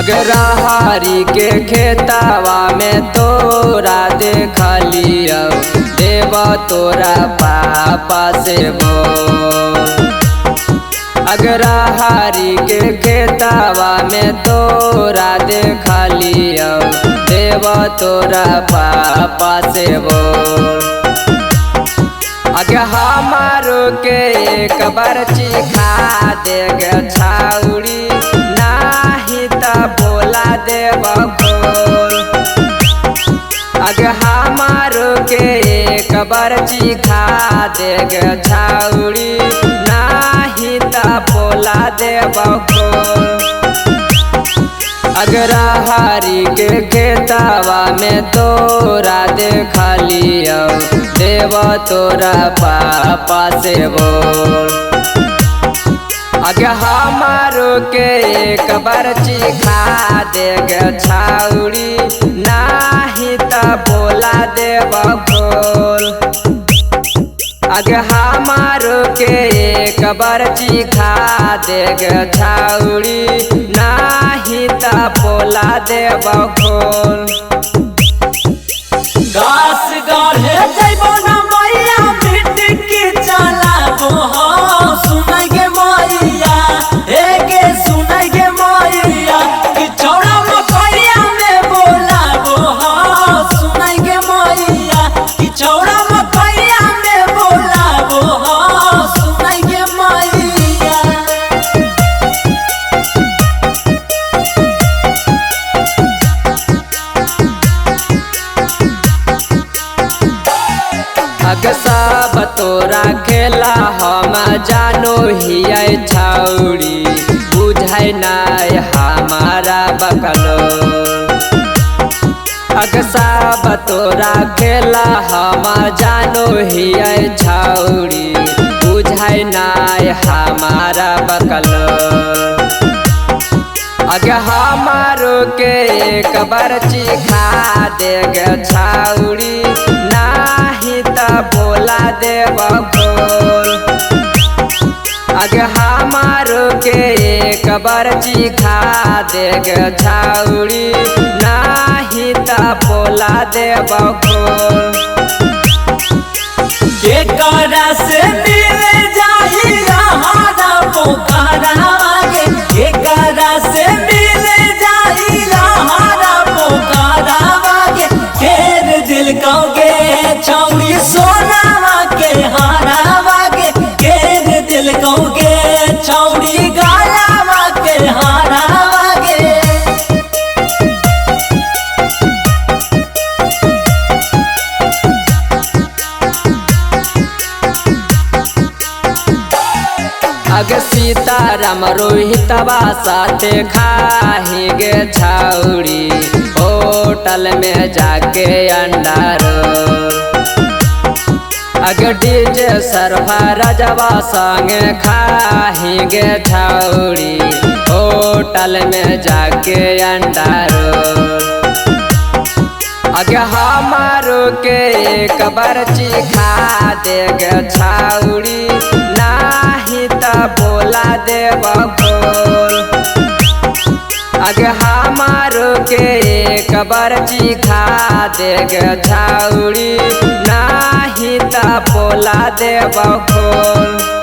अगर हरी के खेतवा में तोरा देखलियौ, देव तोरा पापा से बोल। अगर हरी के खेतवा में तोरा देखलियौ, देव तोरा पापा से बोल। अगे हमारो के एक बार चिखा देगे छाउरी, नाही त बोला देब खोल। अगे हमारो के एक बार चिखा देगे छाउरी, नाही त बोला देब खोल। अगर हरी के खेतवा में तोरा देखलियौ, देव तोरा पापा से बोल। अगे हमारो के एक बार चिखा देगे छाउरी, नाही त बोला देब खोल। अगे हमारो के एक बार चिखा देगे छाउरी, नाही त बोला देब खोल। घास गाढ़े जइबो ना मैया, मिट्टी चलाबो हो सुनै गे मैया, हे गे सुनै गे मैया, कि छौड़ा मकैया में बोलाबो हो सुनै गे मैया, कि छौड़ा मकैया में बोलाबो हो सुनै गे मैया। अग सब तोरा खेला हम जानो हियै छौड़ी, बुझै नाय हमारा बकलो। अग सब तोरा खेला हम जानो हियै छौड़ी, बुझै नाय हमारा बकलो। अगे हमारो के एक बार चिखा देगे छाउरी, नाही त बोला देब खोल। अगे हमारो के एक बार चिखा देगे छाउरी, नाही त बोला देब खोल। केकरा से मिल जाही रहाना पोखरा गे, केकरा से मिल जाही रहाना पोखरा गे, फेर दिल कौगे छौड़ी सोनावा के हारावा गे, फेर दिल कौगे छौड़ी गालावा के हारावा गे। अग सीताराम रोहितवा साथे खाही गे छाउरी, होटल में जाके अंडा रोल। अग डीजे सरफराजवा संगे खाही गे छाउरी, होटल में जाके अंडा रोल। अगे हमारो के एक बार चिखा देगे छाउरी, नाही त बोला देब खोल। अगे हमारो के एक बार चिखा देगे छाउरी, नाही त बोला देब खोल।